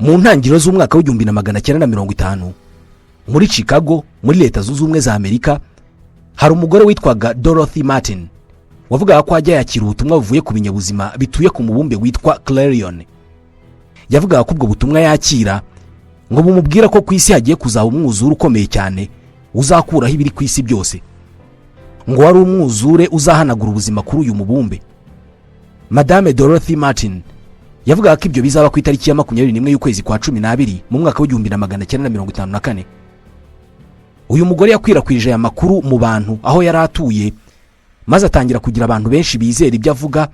Mu ntangiriro z'umwaka w'1950, muri Chicago, muri Leta Zunze Ubumwe za Amerika, hari umugore witwaga Dorothy Martin wavugaga ko ajya yakira ubutumwa buvuye ku binyabuzima bituye ku mubumbe witwa Clarion. Yavugaga ko ubwo butumwa yakira ngo bumubwira ko ku isi hagiye kuzaba umwuzure ukomeye cyane uzakuraho ibiri ku isi byose, ngo wari umwuzure uzahanagura ubuzima kuri uyu mubumbe. Madame Dorothy Martin yavugaga ko ibyo bizaba ku itariki ya 21 y'ukwezi kwa 12 mu mwaka w'1954. Uyu mugore yakwirakwije aya makuru mu bantu aho yari atuye, maze atangira kugira abantu benshi bizera ibyo avuga,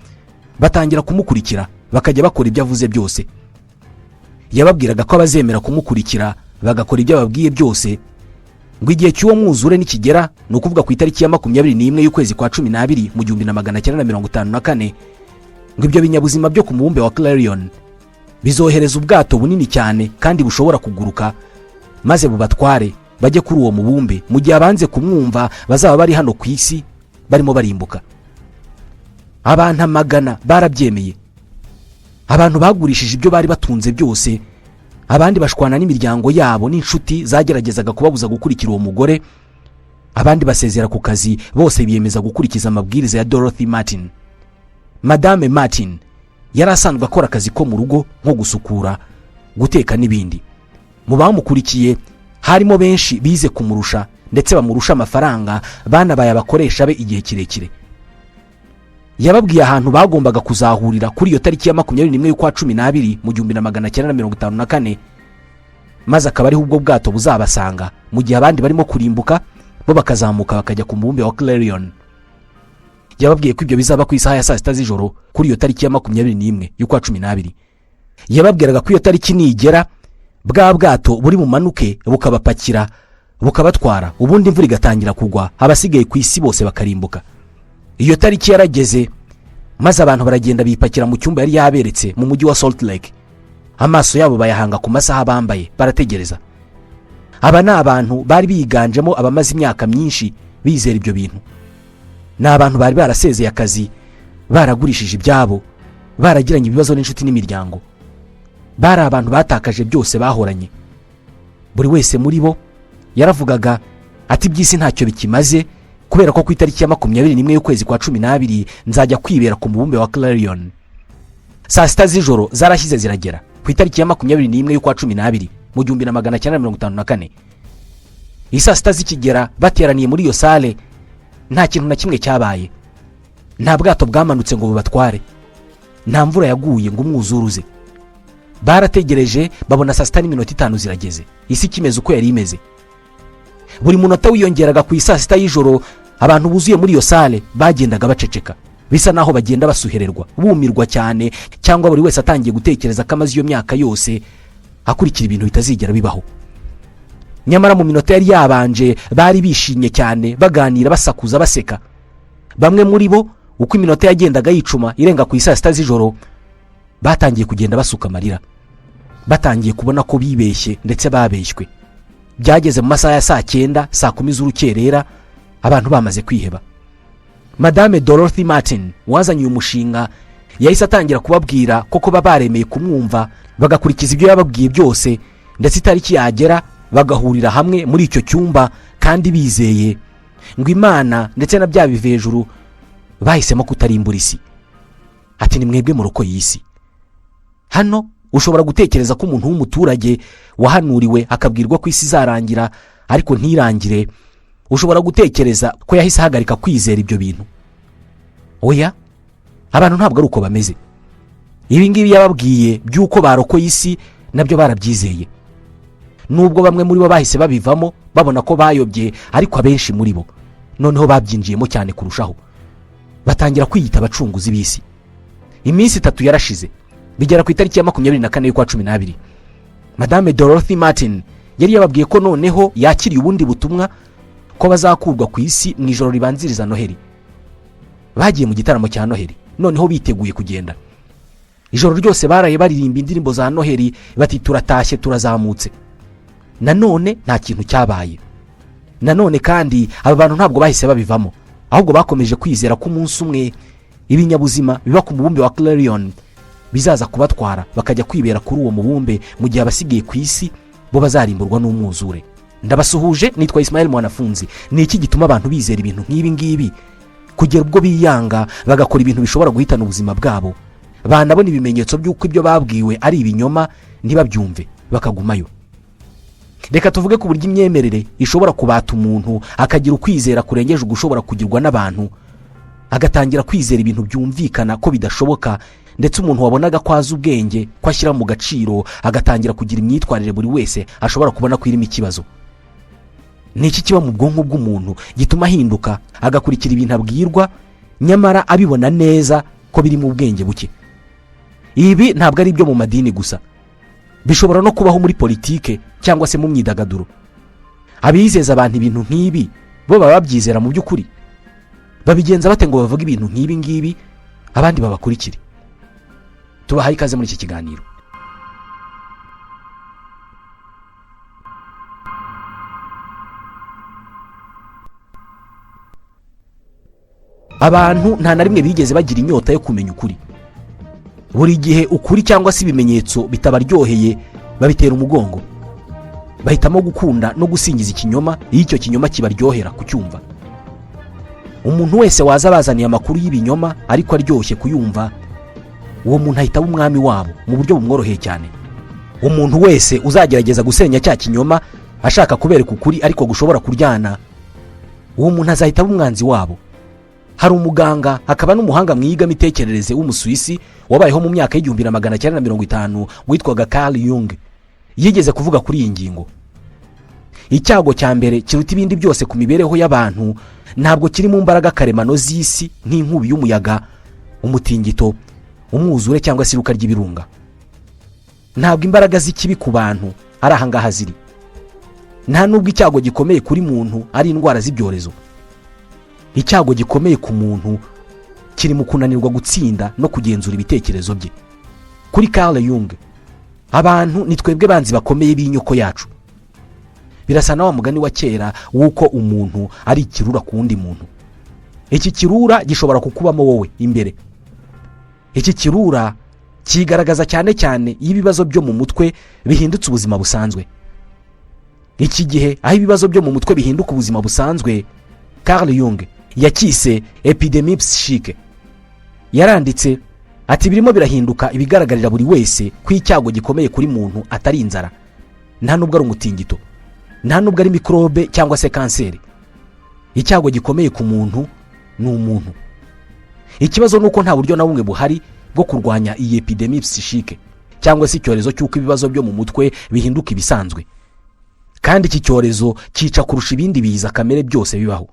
batangira kumukurikira, bakajya bakora ibyo avuze byose. Yababwiraga ko abazemera kumukurikira bagakora ibyo ababwiye byose, ngo igihe cy'uwo mwuzure nikigera, ni ukuvuga ku itariki ya 21 y'ukwezi kwa 12 mu 1954, ngo ibyo binyabuzima byo ku mubumbe wa Clarion bizohereza ubwato bunini cyane kandi bushobora kuguruka, maze bubatware bajye kuri uwo mubumbe, mu gihe abanze kumwumva bazaba bari hano ku isi barimo barimbuka. Abantu amagana barabyemeye. Abantu bagurishije ibyo bari batunze byose, abandi bashwana n'imiryango yabo n'inshuti zageragezaga kubabuza gukurikira uwo mugore, abandi basezera ku kazi, bose biyemeza gukurikiza amabwiriza ya Dorothy Martin. Madame Martin yari asanzwe akora akazi ko mu rugo nko gusukura, guteka n'ibindi. Mu bamukurikiye harimo benshi bize kumurusha ndetse bamurusha amafaranga, banabaye abakoresha be igihe kirekire. Yababwiye ahantu bagombaga kuzahurira kuri iyo tariki ya 21 y'ukwa 12 mu 1954, maze akaba ariho ubwo bwato buzabasanga, mu gihe abandi barimo kurimbuka, bo bakazamuka bakajya ku mubumbe wa Clarion. Yababwiye ko ibyo bizaba ku isaha ya saa 6 z'ijoro kuri iyo tariki ya 21 y'ukwa 12. Yababwiraga ko iyo tariki nigera, bwa bwato buri bumanuke bukabapakira, bukabatwara, ubundi imvura igatangira kugwa, abasigaye ku isi bose bakarimbuka. Iyo tariki yarageze, maze abantu baragenda bipakira mu cyumba yari yaberetse mu mujyi wa Salt Lake. Amaso yabo bayahanga ku masaha bambaye, barategereza. Aba ni abantu bari biganjemo abamaze imyaka myinshi bizera ibyo bintu. Ni abantu bari barasezeye akazi, baragurishije ibyabo, baragiranye ibibazo n'inshuti n'imiryango. Bari abantu batakaje byose bahoranye. Buri wese muri bo yaravugaga ati: "Iby'isi ntacyo bikimaze, kubera ko ku itariki ya 21 y'ukwezi kwa 12 nzajya kwibera ku mubumbe wa Clarion." Saa 6 z'ijoro zarashyize ziragera ku itariki ya 21 y'ukwa 12 mu 1954. Iyi saa 6 zikigera, bateraniye muri iyo salle, nta kintu na kimwe cyabaye. Nta bwato bwamanutse ngo bubatware, nta mvura yaguye ngo umwuzure uze. Barategereje, babona saa 6 n'iminota 5 zirageze, isi ikimeze uko yari imeze. Buri munota wiyongeraga ku isaa 6 y'ijoro, abantu buzuye muri iyo salle bagendaga baceceka, bisa naho bagenda basuhererwa, bumirwa cyane, cyangwa buri wese atangiye gutekereza ko amaze iyo myaka yose akurikira ibintu bitazigera bibaho. Nyamara mu minota yari yabanje bari bishimye cyane, baganira, basakuza, baseka. Bamwe muri bo, uko iminota yagendaga yicuma irenga ku isaa 6 z'ijoro, batangiye kugenda basuka amarira, batangiye kubona ko bibeshye ndetse babeshywe. Byageze mu masaha ya saa 9, saa 10 z'urukerera, abantu bamaze kwiheba. Madame Dorothy Martin wazanye uyu mushinga yahise atangira kubabwira ko kuba baremeye kumwumva, bagakurikiza ibyo yababwiye byose, ndetse itariki yagera bagahurira hamwe muri icyo cyumba kandi bizeye, ngo Imana ndetse na bya bivejuru bahisemo kutarimbura isi. Ati: "Ni mwebwe murokoye isi." Hano ushobora gutekereza ko umuntu w'umuturage wahanuriwe akabwirwa ko isi izarangira ariko ntirangire, ushobora gutekereza ko yahise ahagarika kwizera ibyo bintu. Oya, abantu ntabwo ari uko bameze. Ibi ngibi yababwiye by'uko barokoye isi nabyo barabyizeye, nubwo bamwe muri bo bahise babivamo babona ko bayobye, ariko abenshi muri bo noneho babyinjiyemo cyane kurushaho, batangira kwiyita abacunguzi b'isi. Iminsi 3 yarashize, bigera ku itariki ya 24 y'ukwa 12. Madame Dorothy Martin yari yababwiye ko noneho yakiriye ubundi butumwa ko bazakurwa ku isi mu ijoro ribanziriza Noheli. Bagiye mu gitaramo cya Noheli, noneho biteguye kugenda. Ijoro ryose baraye baririmba indirimbo za Noheli, bati: "Turatashye, turazamutse." Nanone nta kintu cyabaye. Nanone kandi aba bantu ntabwo bahise babivamo, ahubwo bakomeje kwizera ko umunsi umwe ibinyabuzima biba ku mubumbe wa Clarion. Bizaza kubatwara bakajya kwibera kuri uwo mubumbe, mu gihe abasigaye ku isi bo bazarimburwa n'umwuzure. Ndabasuhuje, nitwa Ismael Mwanafunzi. Ni iki gituma abantu bizera ibintu nk'ibi ngibi kugera ubwo biyanga bagakora ibintu bishobora guhitana ubuzima bwabo, banabona ibimenyetso by'uko ibyo babwiwe ari ibinyoma ntibabyumve, bakagumayo? Reka tuvuge ku buryo imyemerere ishobora kubata umuntu, akagira ukwizera kurengeje ugushobora kugirwa n'abantu, agatangira kwizera ibintu byumvikana ko bidashoboka, ndetse umuntu wabonaga ko azi ubwenge, ko ashyira mu gaciro, agatangira kugira imyitwarire buri wese ashobora kubona ko irimo ikibazo. Ni iki kiba mu bwonko bw'umuntu gituma ahinduka, agakurikira ibintu abwirwa, nyamara abibona neza ko biri mu bwenge buke? Ibi ntabwo ari ibyo mu madini gusa, bishobora no kubaho muri politike cyangwa se mu myidagaduro. Abizeza abantu ibintu nk'ibi bo baba babyizera mu by'ukuri? Babigenza bate ngo bavuge ibintu nk'ibi ngibi, abandi babakurikire? Tubahaye ikaze muri iki kiganiro. Abantu nta na rimwe bigeze bagira inyota yo kumenya ukuri. Buri gihe ukuri cyangwa se ibimenyetso bitabaryoheye babitera umugongo, bahitamo gukunda no gusingiza ikinyoma iyo icyo kinyoma kibaryohera kucyumva. Umuntu wese waza abazaniye amakuru y'ibinyoma ariko aryoshye kuyumva, uwo muntu ahita aba umwami wabo mu buryo bumworoheye cyane. Umuntu wese uzagerageza gusenya cya kinyoma ashaka kubereka ukuri ariko gushobora kuryana, uwo muntu azahita aba umwanzi wabo. Hari umuganga akaba n'umuhanga mu iyigamitekerereze w'Umusuwisi wabayeho mu myaka y'1950 witwaga Carl Jung. Yigeze kuvuga kuri iyi ngingo: icyago cya mbere kiruta ibindi byose ku mibereho y'abantu ntabwo kiri mu mbaraga karemano z'isi nk'inkubi y'umuyaga, umutingito, umwuzure cyangwa se iruka ry'ibirunga. Ntabwo imbaraga z'ikibi ku bantu ari ahangaha ziri. Nta nubwo icyago gikomeye kuri muntu ari indwara z'ibyorezo. Icyago gikomeye ku muntu kiri mu kunanirwa gutsinda no kugenzura ibitekerezo bye. Kuri Carl Jung, abantu ni twebwe banzi bakomeye b'inyoko yacu. Birasa na wa mugani wa kera w'uko umuntu ari ikirura ku wundi muntu. Iki kirura gishobora kukubamo wowe imbere. Iki kirura kigaragaza cyane cyane iyo ibibazo byo mu mutwe bihindutse ubuzima busanzwe. Iki gihe aho ibibazo byo mu mutwe bihinduka ubuzima busanzwe, Carl Jung yacyise épidémie psychique. Yaranditse ati: "Birimo birahinduka ibigaragarira buri wese ko icyago gikomeye kuri muntu atari inzara, nta nubwo ari umutingito, nta nubwo ari mikorobe cyangwa se kanseri. Icyago gikomeye ku muntu ni umuntu. Ikibazo ni uko nta buryo na bumwe buhari bwo kurwanya iyi épidémie psychique cyangwa se icyorezo cy'uko ibibazo byo mu mutwe bihinduka ibisanzwe, kandi iki cyorezo cyica kurusha ibindi biza kamere byose bibaho."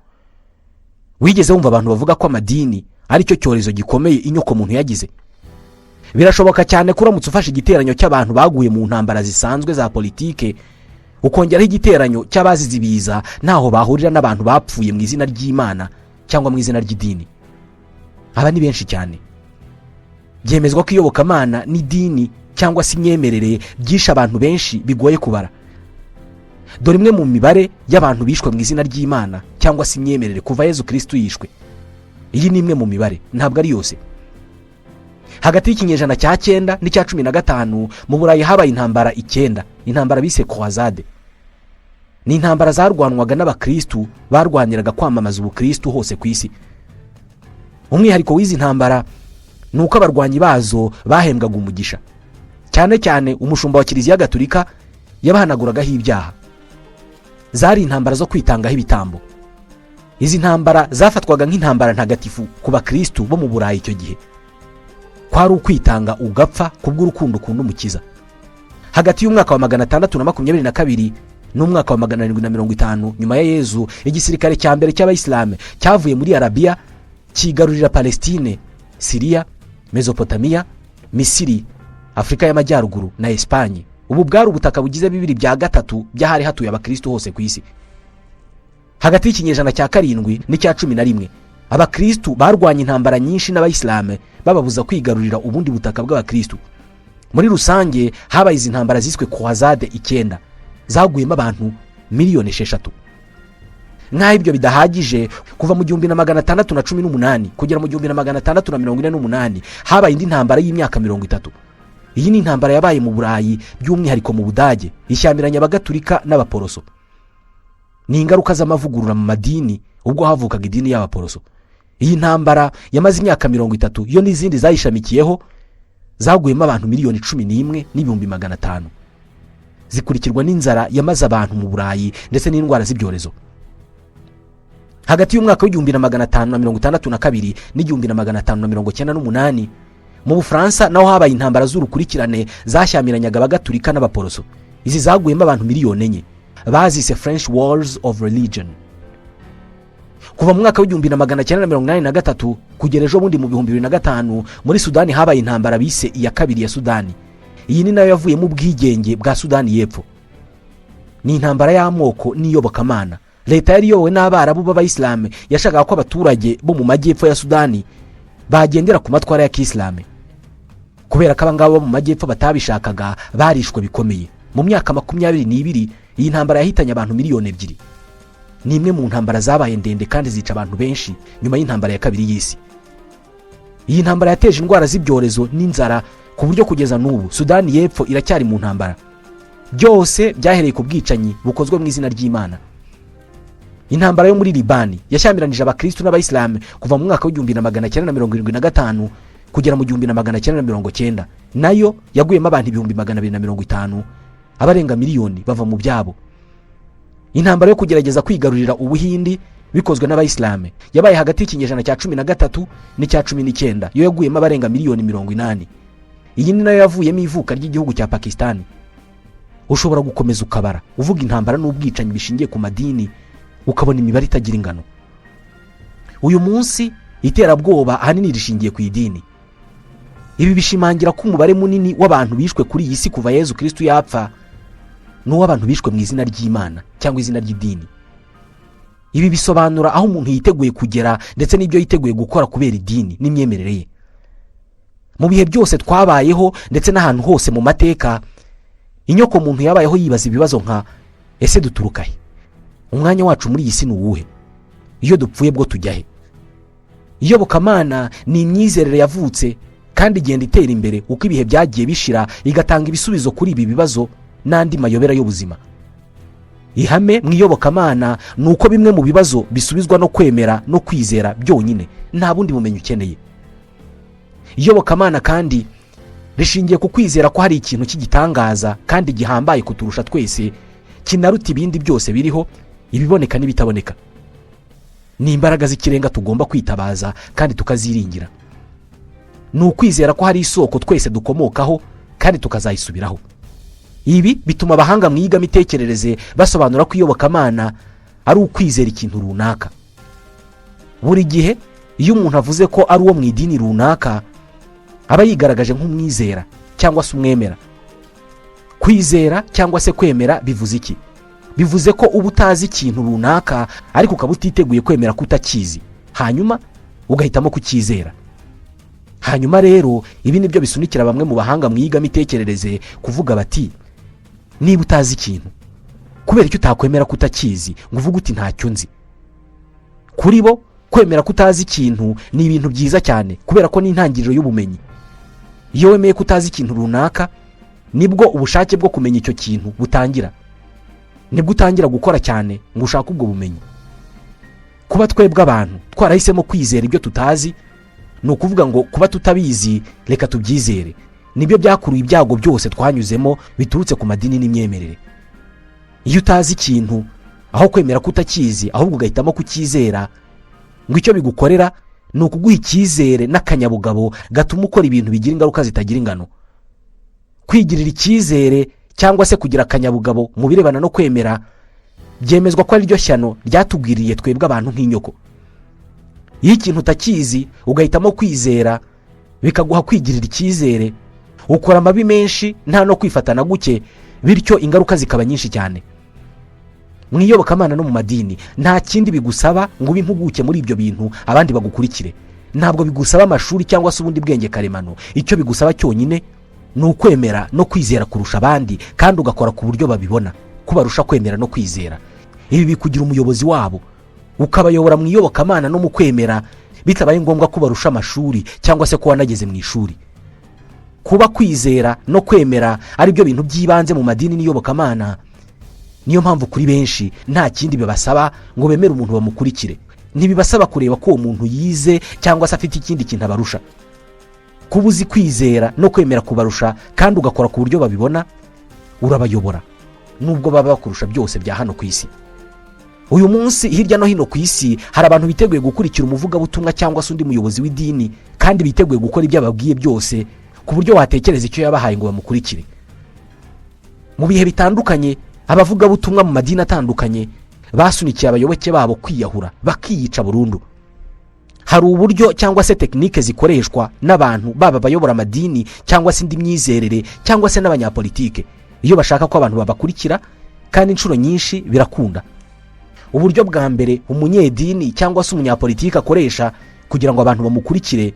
Wigeze wumva abantu bavuga ko amadini ari cyo cyorezo gikomeye inyoko muntu yagize? Birashoboka cyane ko uramutse ufashe igiteranyo cy'abantu baguye mu ntambara zisanzwe za politike, ukongeraho igiteranyo cy'abazize ibiza, ntaho bahurira n'abantu bapfuye mu izina ry'Imana cyangwa mu izina ry'idini. Aba ni benshi cyane. Byemezwa ko iyobokamana n'idini cyangwa se imyemerere byishe abantu benshi bigoye kubara. Dore imwe mu mibare y'abantu bishwe mu izina ry'Imana cyangwa se imyemerere kuva Yezu Kirisitu yishwe. Iyi ni imwe mu mibare, ntabwo ari yose. Hagati y'ikinyejana cya 9 n'icya 15, mu Burayi habaye intambara icyenda, intambara bise croisade. Ni intambara zarwanwaga n'abakirisitu barwaniraga kwamamaza ubukirisitu hose ku isi. Umwihariko w'izi ntambara ni uko abarwanyi bazo bahembwaga umugisha, cyane cyane umushumba wa Kiliziya Gatulika yabahanaguragaho ibyaha. Zari intambara zo kwitangaho ibitambo. Izi ntambara zafatwaga nk'intambara ntagatifu ku bakirisitu bo mu Burayi icyo gihe. Kwari ukwitanga ugapfa kubw'urukundo ukunda Umukiza. Hagati y'umwaka wa 622 n'umwaka wa 750 nyuma ya Yezu, igisirikare cya mbere cy'Abayisilamu cyavuye muri Arabiya kigarurira Palestine, Siriya, Mezopotamiya, Misiri, Afurika y'Amajyaruguru na Esipanye. Ubu bwari ubutaka bugize 2/3 by'ahari hatuye abakirisitu hose ku isi. Hagati y'ikinyejana cya 7 n'icya 11, abakirisitu barwanya intambara nyinshi n'Abayisilamu, bababuza kwigarurira ubundi butaka bw'abakirisitu. Muri rusange habaye izi ntambara ziswe croisade icyenda, zaguyemo abantu miliyoni 6. Nk'aho ibyo bidahagije, kuva mu 1618 kugera mu 1648 habaye indi ntambara y'imyaka 30. Iyi ni intambara yabaye mu Burayi, by'umwihariko mu Budage, ishyamiranya Abagatulika n'Abaporoso. Ni ingaruka z'amavugurura mu madini ubwo havukaga idini y'Abaporoso. Iyi ntambara yamaze imyaka 30, yo n'izindi zayishamikiyeho zaguyemo abantu 11,500,000, zikurikirwa n'inzara yamaze abantu mu Burayi ndetse n'indwara z'ibyorezo. Hagati y'umwaka w'1562 n'1598 mu Bufaransa naho habaye intambara z'urukurikirane zashyamiranyaga Abagatulika n'Abaporoso. Izi zaguyemo abantu 4,000,000, bazise French Wars of Religion. Kuva mu mwaka w'1983 kugera ejo bundi mu 2005, muri Sudani habaye intambara bise iya kabiri ya Sudani. Iyi ni nayo yavuyemo ubwigenge bwa Sudani y'Epfo. Ni intambara y'amoko n'iyobokamana. Leta yari iyobowe n'Abarabu b'Abayisilamu yashakaga ko abaturage bo mu majyepfo ya Sudani bagendera ku matwara ya kisilamu. Kubera ko abangaba bo mu majyepfo batabishakaga, barishwe bikomeye. Mu myaka 22 iyi ntambara yahitanye abantu 2,000,000. Ni imwe mu ntambara zabaye ndende kandi zica abantu benshi nyuma y'Intambara ya Kabiri y'Isi. Iyi ntambara yateje indwara z'ibyorezo n'inzara, ku buryo kugeza n'ubu Sudani y'Epfo iracyari mu ntambara. Byose byahereye ku bwicanyi bukozwe mu izina ry'Imana. Intambara yo muri Libani yashyamiranyije Abakirisitu n'Abayisilamu kuva mu mwaka w'1975 kugera mu 1990, nayo yaguyemo abantu 250,000, abarenga miliyoni bava mu byabo. Intambara yo kugerageza kwigarurira Ubuhindi bikozwe n'Abayisilamu yabaye hagati y'ikinyejana cya 13 n'icya 19, yo yaguyemo abarenga 80,000,000. Iyi ni nayo yavuyemo ivuka ry'igihugu cya Pakisitani. Ushobora gukomeza ukabara uvuga intambara n'ubwicanyi bishingiye ku madini, ukabona imibare itagira ingano. Uyu munsi iterabwoba ahanini rishingiye ku idini. Ibi bishimangira ko umubare munini w'abantu bishwe kuri iyi si kuva Yezu Kirisitu yapfa ni uw'abantu bishwe mu izina ry'Imana cyangwa izina ry'idini. Ibi bisobanura aho umuntu yiteguye kugera ndetse n'ibyo yiteguye gukora kubera idini n'imyemerere ye. Mu bihe byose twabayeho ndetse n'ahantu hose mu mateka, inyoko muntu yabayeho yibaza ibibazo nka: ese duturuka he? Umwanya wacu muri iyi si ni uwuhe? Iyo dupfuye bwo tujya he? Iyobokamana ni imyizerere yavutse kandi igenda itera imbere uko ibihe byagiye bishira, igatanga ibisubizo kuri ibi bibazo n'andi mayobera y'ubuzima. Ihame mu iyobokamana ni uko bimwe mu bibazo bisubizwa no kwemera no kwizera byonyine, nta bundi bumenyi ukeneye. Iyobokamana kandi rishingiye ku kwizera ko hari ikintu cy'igitangaza kandi gihambaye kuturusha twese, kinaruta ibindi byose biriho, ibiboneka n'ibitaboneka. Ni imbaraga z'ikirenga tugomba kwitabaza kandi tukaziringira. Ni ukwizera ko hari isoko twese dukomokaho kandi tukazayisubiraho. Ibi bituma abahanga mu iyigamitekerereze basobanura ko iyobokamana ari ukwizera ikintu runaka. Buri gihe iyo umuntu avuze ko ari uwo mu idini runaka, aba yigaragaje nk'umwizera cyangwa se umwemera. Kwizera cyangwa se kwemera bivuze iki? Bivuze ko uba utazi ikintu runaka, ariko ukaba utiteguye kwemera ko utakizi, hanyuma ugahitamo kucyizera. Hanyuma rero ibi ni byo bisunikira bamwe mu bahanga mu iyigamitekerereze kuvuga bati: niba utazi ikintu, kubera icyo utakwemera ko utakizi ngo uvuge uti ntacyo nzi? Kuri bo, kwemera ko utazi ikintu ni ibintu byiza cyane, kubera ko ni intangiriro y'ubumenyi. Iyo wemeye ko utazi ikintu runaka, nibwo ubushake bwo kumenya icyo kintu butangira, nibwo utangira gukora cyane ngo ushake ubwo bumenyi. Kuba twebwe abantu twarahisemo kwizera ibyo tutazi, ni ukuvuga ngo kuba tutabizi reka tubyizere, nibyo byakuruye ibyago byose twanyuzemo biturutse ku madini n'imyemerere. Iyo utazi ikintu, aho kwemera ko utakizi ahubwo ugahitamo kucyizera, ngo icyo bigukorera ni ukuguha icyizere n'akanyabugabo gatuma ukora ibintu bigira ingaruka zitagira ingano. Kwigirira icyizere cyangwa se kugira akanyabugabo mu birebana no kwemera byemezwa ko ari ryo shyano ryatugwiriye twebwe abantu nk'inyoko. Iyo ikintu utakizi ugahitamo kwizera, bikaguha kwigirira icyizere, ukora amabi menshi nta no kwifatana guke, bityo ingaruka zikaba nyinshi cyane. Mu iyobokamana no mu madini nta kindi bigusaba ngo ube impuguke muri ibyo bintu, abandi bagukurikire. Ntabwo bigusaba amashuri cyangwa se ubundi bwenge karemano. Icyo bigusaba cyonyine ni ukwemera no kwizera kurusha abandi, kandi ugakora ku buryo babibona ko barusha kwemera no kwizera. Ibi bikugira umuyobozi wabo. Ukabayobora mu iyobokamana no mu kwemera, bitabaye ngombwa ko barusha amashuri cyangwa se ko wanageze mu ishuri. Kuba kwizera no kwemera ari byo bintu by'ibanze mu madini n'iyobokamana, niyo mpamvu kuri benshi nta kindi bibasaba ngo bemere umuntu bamukurikire. Ntibibasaba kureba ko uwo muntu yize cyangwa se afite ikindi kintu abarusha. Kuba uzi kwizera no kwemera kubarusha kandi ugakora ku buryo babibona, urabayobora nubwo baba bakurusha byose bya hano ku isi. Uyu munsi, hirya no hino ku isi, hari abantu biteguye gukurikira umuvugabutumwa cyangwa se undi muyobozi w'idini, kandi biteguye gukora ibyo ababwiye byose, ku buryo watekereza icyo yabahaye ngo bamukurikire. Mu bihe bitandukanye, abavugabutumwa mu madini atandukanye basunikiye abayoboke babo kwiyahura, bakiyica burundu. Hari uburyo cyangwa se tekinike zikoreshwa n'abantu, baba abayobora amadini cyangwa se indi myizerere cyangwa se n'abanyapolitike, iyo bashaka ko abantu babakurikira, kandi inshuro nyinshi birakunda. Uburyo bwa mbere umunyedini cyangwa se umunyapolitike akoresha kugira ngo abantu bamukurikire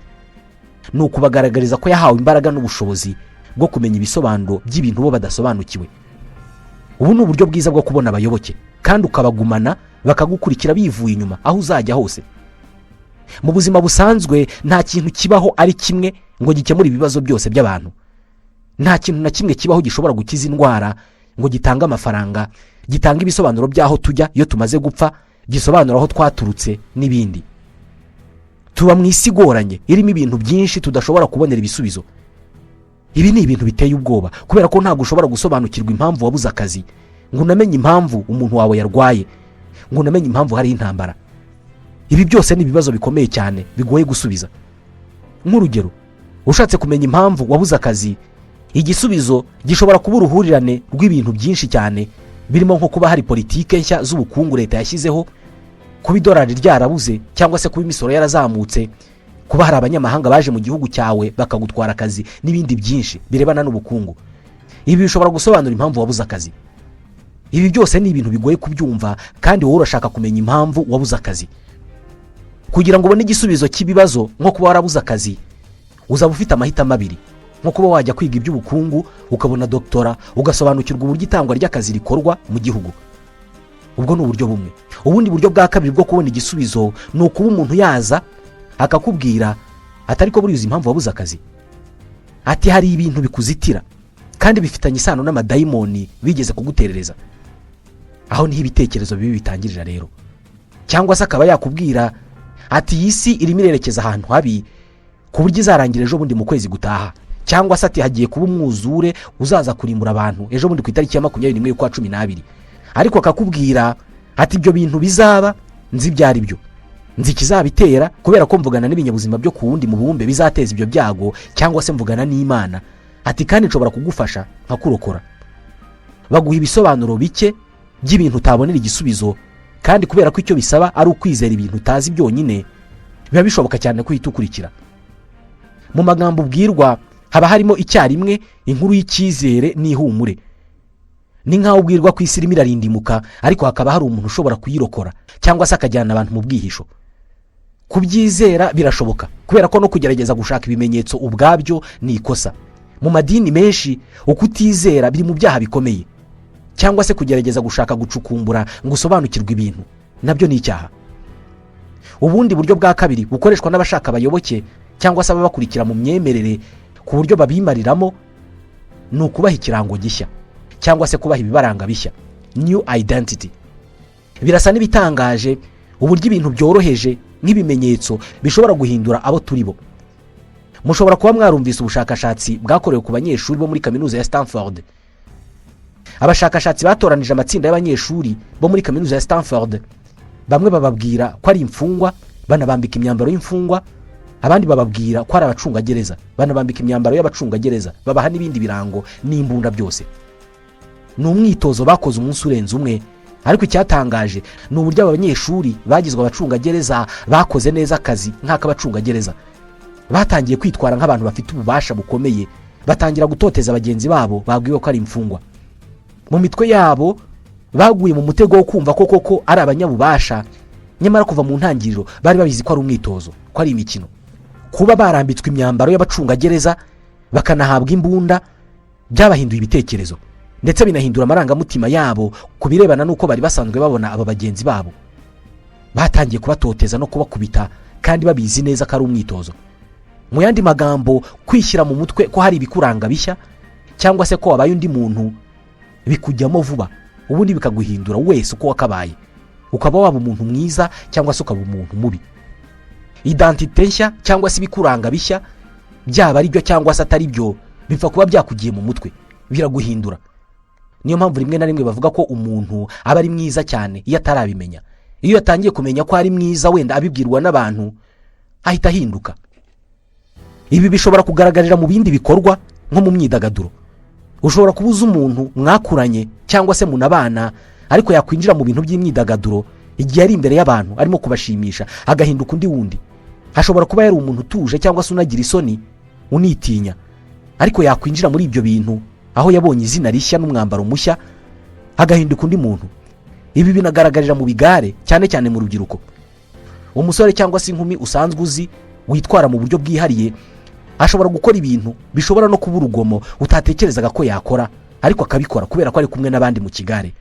ni ukubagaragariza ko yahawe imbaraga n'ubushobozi bwo kumenya ibisobanuro by'ibintu bo badasobanukiwe. Ubu ni uburyo bwiza bwo kubona abayoboke kandi ukabagumana, bakagukurikira bivuye inyuma aho uzajya hose. Mu buzima busanzwe, nta kintu kibaho ari kimwe ngo gikemure ibibazo byose by'abantu. Nta kintu na kimwe kibaho gishobora gukiza indwara, ngo gitange amafaranga, gitange ibisobanuro by'aho tujya iyo tumaze gupfa, gisobanura aho twaturutse n'ibindi. Tuba mu isi igoranye, irimo ibintu byinshi tudashobora kubonera ibisubizo. Ibi ni ibintu biteye ubwoba, kubera ko ntabwo ushobora gusobanukirwa impamvu wabuze akazi, ngo unamenye impamvu umuntu wawe yarwaye, ngo unamenye impamvu hariho intambara. Ibi byose ni ibibazo bikomeye cyane bigoye gusubiza. Nk'urugero, ushatse kumenya impamvu wabuze akazi, igisubizo gishobora kuba uruhurirane rw'ibintu byinshi cyane, birimo nko kuba hari politike nshya z'ubukungu leta yashyizeho, kuba idolari ryarabuze cyangwa se kuba imisoro yarazamutse, kuba hari abanyamahanga baje mu gihugu cyawe bakagutwara akazi, n'ibindi byinshi birebana n'ubukungu. Ibi bishobora gusobanura impamvu wabuze akazi. Ibi byose ni ibintu bigoye kubyumva, kandi wowe urashaka kumenya impamvu wabuze akazi. Kugira ngo ubone igisubizo cy'ibibazo nko kuba warabuze akazi, uzaba ufite amahitamo abiri: nko kuba wajya kwiga iby'ubukungu, ukabona doctorat, ugasobanukirwa uburyo itangwa ry'akazi rikorwa mu gihugu. Ubwo ni uburyo bumwe. Ubundi buryo bwa kabiri bwo kubona igisubizo ni ukuba umuntu yaza akakubwira atari ko buriya uzi impamvu wabuze akazi, ati hari ibintu bikuzitira kandi bifitanye isano n'amadayimoni bigeze kuguterereza. Aho niho ibitekerezo bibi bitangirira rero. Cyangwa se akaba yakubwira ati iyi si irimo irerekeza ahantu habi, ku buryo izarangira ejo bundi mu kwezi gutaha, cyangwa se ati hagiye kuba umwuzure uzaza kurimbura abantu ejo bundi ku itariki ya 21 y'ukwa 12. Ariko akakubwira ati ibyo bintu bizaba nzi ibyo ari byo, nzi ikizabitera, kubera ko mvugana n'ibinyabuzima byo ku wundi mubumbe bizateza ibyo byago, cyangwa se mvugana n'Imana, ati kandi nshobora kugufasha nkakurokora. Baguha ibisobanuro bike by'ibintu utabonera igisubizo, kandi kubera ko icyo bisaba ari ukwizera ibintu utazi byonyine, biba bishoboka cyane ko uhita ukurikira. Mu magambo ubwirwa haba harimo icyarimwe inkuru y'icyizere n'ihumure. Ni nk'aho ubwirwa ko isi irimo irarindimuka, ariko hakaba hari umuntu ushobora kuyirokora cyangwa se akajyana abantu mu bwihisho. Kubyizera birashoboka, kubera ko no kugerageza gushaka ibimenyetso ubwabyo ni ikosa. Mu madini menshi, ukutizera biri mu byaha bikomeye, cyangwa se kugerageza gushaka gucukumbura ngo usobanukirwe ibintu nabyo ni icyaha. Ubundi buryo bwa kabiri bukoreshwa n'abashaka abayoboke cyangwa se ababakurikira mu myemerere, ku buryo babimariramo, ni ukubaha ikirango gishya cyangwa se kubaha ibibaranga bishya, new identity. Birasa n'ibitangaje uburyo ibintu byoroheje nk'ibimenyetso bishobora guhindura abo turi bo. Mushobora kuba mwarumvise ubushakashatsi bwakorewe ku banyeshuri bo muri Kaminuza ya Stanford. Abashakashatsi batoranije amatsinda y'abanyeshuri bo muri Kaminuza ya Stanford. Bamwe bababwira ko ari imfungwa, banabambika imyambaro y'imfungwa. Abandi bababwira ko ari abacungagereza, banabambika imyambaro y'abacungagereza, babaha n'ibindi birango n'imbunda byose. Ni umwitozo bakoze umunsi urenze umwe, ariko icyatangaje ni uburyo aba banyeshuri bagizwe abacungagereza bakoze neza akazi nk'ak'abacungagereza. Batangiye kwitwara nk'abantu bafite ububasha bukomeye, batangira gutoteza bagenzi babo babwiwe ko ari imfungwa. Mu mitwe yabo baguye mu mutego wo kumva ko koko ari abanyabubasha, nyamara kuva mu ntangiriro bari babizi ko ari umwitozo, ko ari imikino. Kuba barambitswe imyambaro y'abacungagereza, bakanahabwa imbunda, byabahinduye ibitekerezo, ndetse binahindura amarangamutima yabo ku birebana n'uko bari basanzwe babona aba bagenzi babo. Batangiye kubatoteza no kubakubita kandi babizi neza ko ari umwitozo. Mu yandi magambo, kwishyira mu mutwe ko hari ibikuranga bishya cyangwa se ko wabaye undi muntu bikujyamo vuba, ubundi bikaguhindura wese uko wakabaye, ukaba waba umuntu mwiza cyangwa se ukaba umuntu mubi. Identité nshya cyangwa se ibikuranga bishya, byaba ari byo cyangwa se atari byo, bipfa kuba byakugiye mu mutwe, biraguhindura. Niyo mpamvu rimwe na rimwe bavuga ko umuntu aba ari mwiza cyane iyo atarabimenya. Iyo yatangiye kumenya ko ari mwiza, wenda abibwirwa n'abantu, ahita ahinduka. Ibi bishobora kugaragarira mu bindi bikorwa, nko mu myidagaduro. Ushobora kuba uzi umuntu mwakuranye cyangwa se munabana, ariko yakwinjira mu bintu by'imyidagaduro, igihe ari imbere y'abantu arimo kubashimisha, agahinduka undi wundi. Ashobora kuba yari umuntu utuje cyangwa se unagira isoni, unitinya, ariko yakwinjira muri ibyo bintu, aho yabonye izina rishya n'umwambaro mushya, agahinduka undi muntu. Ibi binagaragarira mu bigare, cyane cyane mu rubyiruko. Umusore cyangwa se inkumi usanzwe uzi witwara mu buryo bwihariye ashobora gukora ibintu bishobora no kuba urugomo utatekerezaga ko yakora, ariko akabikora kubera ko ari kumwe n'abandi mu kigare,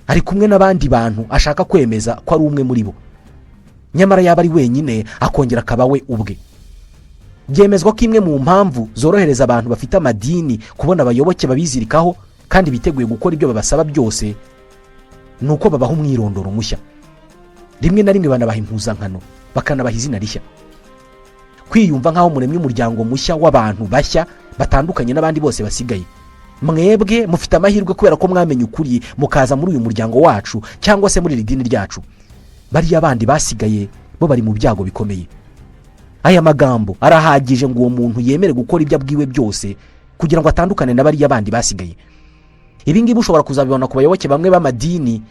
ari kumwe n'abandi bantu, ashaka kwemeza ko ari umwe muri bo. Nyamara yaba ari wenyine akongera akaba we ubwe. Byemezwa ko imwe mu mpamvu zorohereza abantu bafite amadini kubona abayoboke babizirikaho kandi biteguye gukora ibyo babasaba byose ni uko babaha umwirondoro mushya. Rimwe na rimwe banabaha impuzankano, bakanabaha izina rishya. Kwiyumva nk'aho muremye umuryango mushya w'abantu bashya batandukanye n'abandi bose basigaye. Mwebwe mufite amahirwe kubera ko mwamenye ukuri, mukaza muri uyu muryango wacu cyangwa se muri iri dini ryacu. Bariya bandi basigaye bo bari mu byago bikomeye. Aya magambo arahagije ngo uwo muntu yemere gukora ibyo abwiwe byose kugira ngo atandukane na bariya bandi basigaye. Ibi ngibi ushobora kuzabibona ku bayoboke bamwe b'amadini,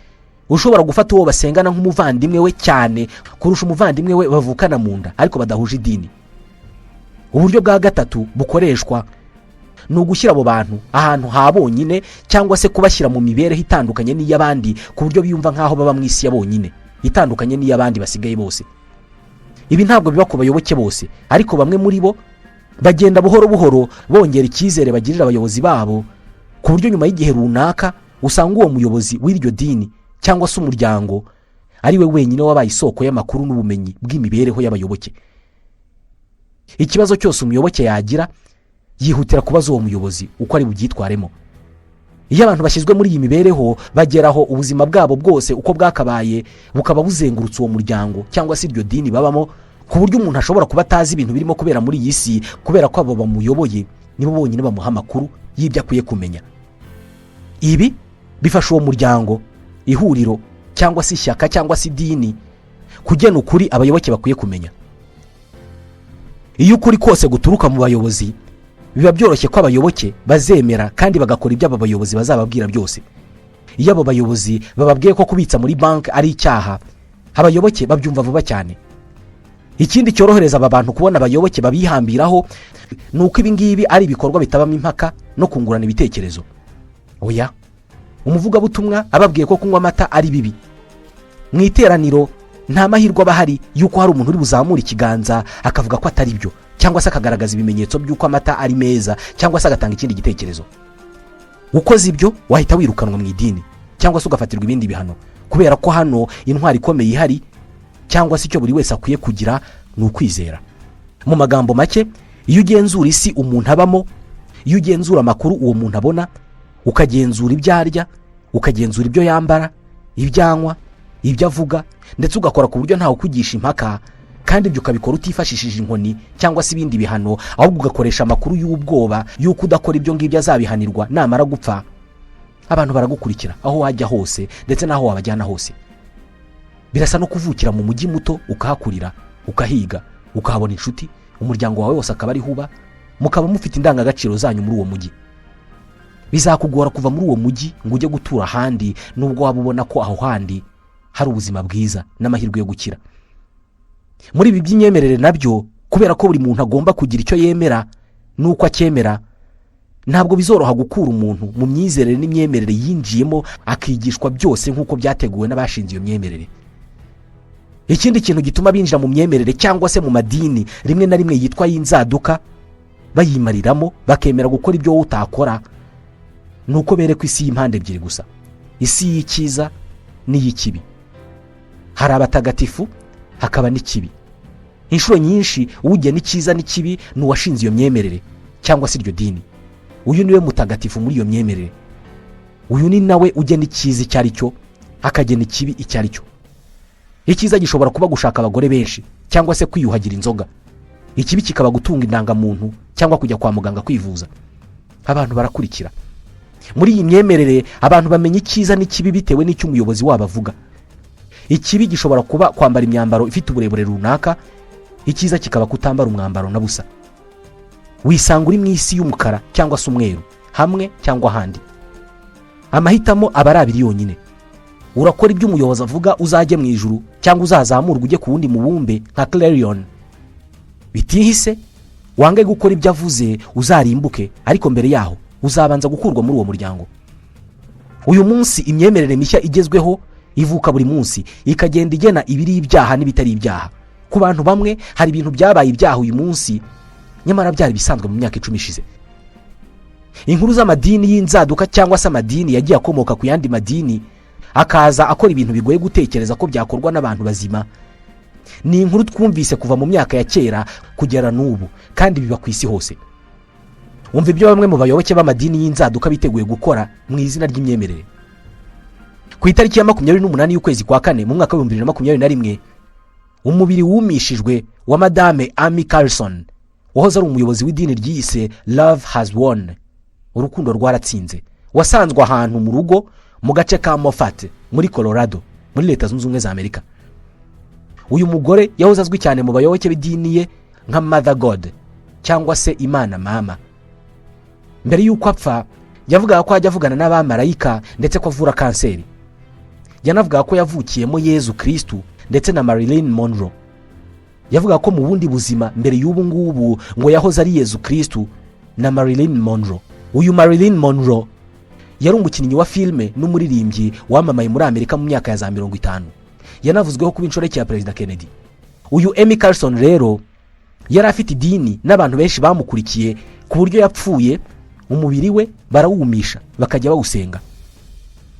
ushobora gufata uwo basengana nk'umuvandimwe we cyane kurusha umuvandimwe we bavukana mu nda ariko badahuje idini. Uburyo bwa gatatu bukoreshwa ni ugushyira abo bantu ahantu ha bonyine cyangwa se kubashyira mu mibereho itandukanye n'iy'abandi, ku buryo biyumva nk'aho baba mu isi ya bonyine itandukanye n'iy'abandi basigaye bose. Ibi ntabwo biba ku bayoboke bose, ariko bamwe muri bo bagenda buhoro buhoro bongera icyizere bagirira abayobozi babo, ku buryo nyuma y'igihe runaka usanga uwo muyobozi w'iryo dini cyangwa se umuryango ari we wenyine wabaye isoko y'amakuru n'ubumenyi bw'imibereho y'abayoboke. Ikibazo cyose umuyoboke yagira, yihutira kubaza uwo muyobozi uko ari bubyitwaremo. Iyo abantu bashyizwe muri iyi mibereho, bageraho ubuzima bwabo bwose uko bwakabaye bukaba buzengurutse uwo muryango cyangwa se iryo dini babamo, ku buryo umuntu ashobora kuba atazi ibintu birimo kubera muri iyi si, kubera ko abo bamuyoboye nibo bonyine bamuha amakuru y'ibyo akwiye kumenya. Ibi bifasha uwo muryango, ihuriro cyangwa se ishyaka cyangwa se idini kugena ukuri abayoboke bakwiye kumenya. Iyo ukuri kose guturuka mu bayobozi, biba byoroshye ko abayoboke bazemera kandi bagakora ibyo abo bayobozi bazababwira byose. Iyo abo bayobozi bababwiye ko kubitsa muri banki ari icyaha, abayoboke babyumva vuba cyane. Ikindi cyorohereza aba bantu kubona abayoboke babihambiraho ni uko ibi ngibi ari ibikorwa bitabamo impaka no kungurana ibitekerezo. Oya, umuvugabutumwa ababwiye ko kunywa amata ari bibi mu iteraniro, nta mahirwe aba ahari y'uko hari umuntu uri buzamure ikiganza akavuga ko atari byo, cyangwa se akagaragaza ibimenyetso by'uko amata ari meza, cyangwa se agatanga ikindi gitekerezo. Ukoze ibyo wahita wirukanwa mu idini cyangwa se ugafatirwa ibindi bihano, kubera ko hano intwari ikomeye ihari cyangwa se icyo buri wese akwiye kugira ni ukwizera. Mu magambo make, iyo ugenzura isi umuntu abamo, iyo ugenzura amakuru uwo muntu abona, ukagenzura ibyo arya, ukagenzura ibyo yambara, ibyo anywa, ibyo avuga, ndetse ugakora ku buryo ntawe ukugisha impaka, kandi ibyo ukabikora utifashishije inkoni cyangwa se ibindi bihano, ahubwo ugakoresha amakuru y'ubwoba y'uko udakora ibyo ngibyo azabihanirwa namara gupfa, abantu baragukurikira aho wajya hose ndetse n'aho wabajyana hose. Birasa no kuvukira mu mujyi muto, ukahakurira, ukahiga, ukahabona inshuti, umuryango wawe wose akaba ariho uba, mukaba mufite indangagaciro zanyu muri uwo mujyi. Bizakugora kuva muri uwo mujyi ngo ujye gutura ahandi, nubwo waba ubona ko aho handi hari ubuzima bwiza n'amahirwe yo gukira. Muri ibi by'imyemerere nabyo, kubera ko buri muntu agomba kugira icyo yemera n'uko acyemera, ntabwo bizoroha gukura umuntu mu myizerere n'imyemerere yinjiyemo, akigishwa byose nk'uko byateguwe n'abashinze iyo myemerere. Ikindi kintu gituma binjira mu myemerere cyangwa se mu madini rimwe na rimwe yitwa y'inzaduka bayimariramo, bakemera gukora ibyo wowe utakora, ni uko berekwa isi y'impande ebyiri gusa, isi y'icyiza n'iy'ikibi. Hari abatagatifu, hakaba n'ikibi. Inshuro nyinshi ugena icyiza n'ikibi ni uwashinze iyo myemerere cyangwa se iryo dini. Uyu niwe mutagatifu muri iyo myemerere. Uyu ni nawe ugena icyiza icyo ari cyo, akagena ikibi icyo ari cyo. Icyiza gishobora kuba gushaka abagore benshi cyangwa se kwiyuhagira inzoga, ikibi kikaba gutunga indangamuntu cyangwa kujya kwa muganga kwivuza. Abantu barakurikira. Muri iyi myemerere, abantu bamenya icyiza n'ikibi bitewe n'icyo umuyobozi wabo avuga. Ikibi gishobora kuba kwambara imyambaro ifite uburebure runaka, icyiza kikaba kutambara umwambaro na busa. Wisanga uri mu isi y'umukara cyangwa se umweru, hamwe cyangwa ahandi. Amahitamo aba ari abiri yonyine: urakora ibyo umuyobozi avuga uzajye mu ijuru, cyangwa uzazamurwa ujye ku wundi mubumbe nka Clarion. Bitihise wange gukora ibyo avuze, uzarimbuke, ariko mbere yaho uzabanza gukurwa muri uwo muryango. Uyu munsi imyemerere mishya igezweho ivuka buri munsi, ikagenda igena ibiri ibyaha n'ibitari ibyaha. Ku bantu bamwe, hari ibintu byabaye ibyaha uyu munsi, nyamara byari bisanzwe mu myaka 10 ishize. Inkuru z'amadini y'inzaduka cyangwa se amadini yagiye akomoka ku yandi madini, akaza akora ibintu bigoye gutekereza ko byakorwa n'abantu bazima, ni inkuru twumvise kuva mu myaka ya kera kugera n'ubu, kandi biba ku isi hose. Wumva ibyo bamwe mu bayoboke b'amadini y'inzaduka biteguye gukora mu izina ry'imyemerere. Ku itariki ya 28 y'ukwezi kwa kane mu mwaka wa 2021, umubiri wumishijwe wa Madame Amy Carlson, wahoze ari umuyobozi w'idini ryiyise Love Has Won, urukundo rwaratsinze, wasanzwe ahantu mu rugo mu gace ka Moffat muri Colorado, muri Leta Zunze Ubumwe za Amerika. Uyu mugore yahoze azwi cyane mu bayoboke b'idini ye nka Mother God cyangwa se Imana Mama. Mbere y'uko apfa, yavugaga ko ajya avugana n'abamarayika, ndetse ko avura kanseri. Yanavugaga ko yavukiyemo Yezu Kirisitu ndetse na Marilyn Monroe. Yavugaga ko mu bundi buzima mbere y'ubu ngubu ngo yahoze ari Yezu Kirisitu na Marilyn Monroe. Uyu Marilyn Monroe yari umukinnyi wa filime n'umuririmbyi wamamaye muri Amerika mu myaka ya za 50. Yanavuzweho kuba inshoreke ya Perezida Kennedy. Uyu Amy Carlson rero yari afite idini n'abantu benshi bamukurikiye, ku buryo yapfuye umubiri we barawumisha, bakajya bawusenga.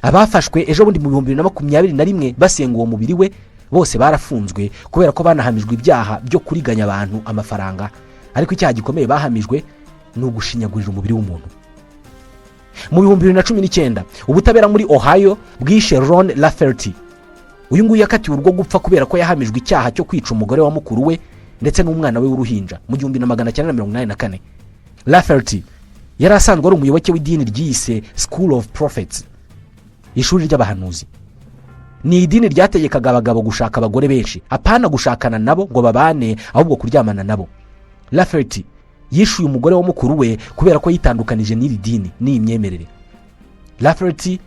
Abafashwe ejo bundi mu 2021 basenga uwo mubiri we bose barafunzwe, kubera ko banahamijwe ibyaha byo kuriganya abantu amafaranga. Ariko icyaha gikomeye bahamijwe ni ugushinyagurira umubiri w'umuntu. Mu 2019, ubutabera muri Ohio bwishe Ron Lafferty. Uyu nguyu yakatiwe urwo gupfa kubera ko yahamijwe icyaha cyo kwica umugore wa mukuru we ndetse n'umwana we w'uruhinja mu 1984. Lafferty yari asanzwe ari umuyoboke w'idini ryiyise School of Prophets, ishuri ry'abahanuzi. Ni idini ryategekaga abagabo gushaka abagore benshi, apana gushakana nabo ngo babane, ahubwo kuryamana nabo. Lafferty yishuye umugore wa mukuru we kubera ko yitandukanije n'iri dini n'iyi myemerere. Lafferty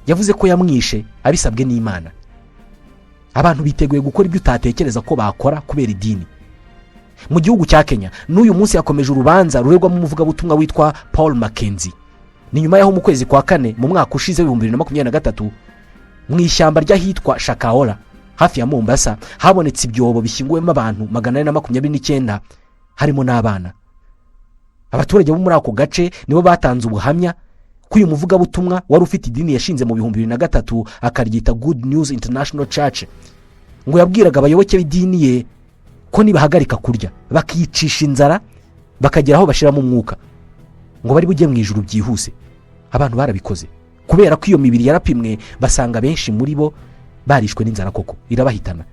yavuze ko yamwishe abisabwe n'Imana. Abantu biteguye gukora ibyo utatekereza ko bakora kubera idini. Mu gihugu cya Kenya, n'uyu munsi yakomeje urubanza ruregwamo umuvugabutumwa witwa Paul Mackenzie. Ni nyuma y'aho mu kwezi kwa kane mu mwaka ushize wa 2023, mu ishyamba ry'ahitwa Shakahola hafi ya Mombasa, habonetse ibyobo bishyinguwemo abantu 429, harimo n'abana. Abaturage bo muri ako gace nibo batanze ubuhamya ko uyu muvugabutumwa wari ufite idini yashinze mu 2003, akaryita Good News International Church, ngo yabwiraga abayoboke b'idini ye ko nibahagarika kurya, bakicisha inzara, bakagera aho bashyiramo umwuka, ngo bari bujye mu ijuru byihuse. Abantu barabikoze, kubera ko iyo mibiri yarapimwe, basanga benshi muri bo barishwe n'inzara koko irabahitana.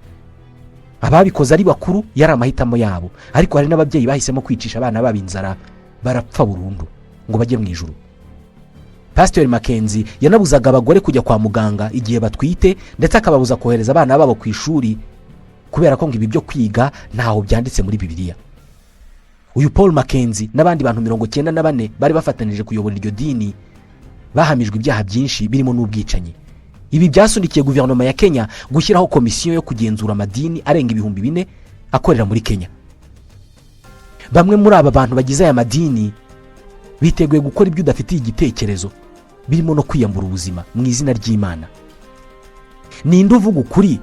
Ababikoze ari bakuru, yari amahitamo yabo, ariko hari n'ababyeyi bahisemo kwicisha abana babo inzara barapfa burundu ngo bajye mu ijuru. Pasiteri Mackenzie yanabuzaga abagore kujya kwa muganga igihe batwite, ndetse akababuza kohereza abana babo ku ishuri, kubera ko ngo ibi byo kwiga ntaho byanditse muri Bibiliya. Uyu Paul Mackenzie n'abandi bantu 94 bari bafatanije kuyobora iryo dini bahamijwe ibyaha byinshi birimo n'ubwicanyi. Ibi byasunikiye guverinoma ya Kenya gushyiraho komisiyo yo kugenzura amadini arenga 4000 akorera muri Kenya. Bamwe muri aba bantu bagize aya madini biteguye gukora ibyo udafitiye igitekerezo, birimo no kwiyambura ubuzima mu izina ry'Imana. Ninde uvuga ukuri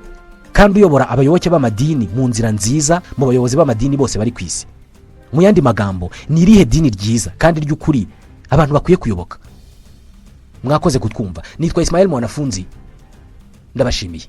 kandi uyobora abayoboke b'amadini mu nzira nziza mu bayobozi b'amadini bose bari ku isi? Mu yandi magambo, ni irihe dini ryiza kandi ry'ukuri abantu bakwiye kuyoboka? Mwakoze kutwumva. Nitwa Ismael Mwanafunzi, ndabashimiye.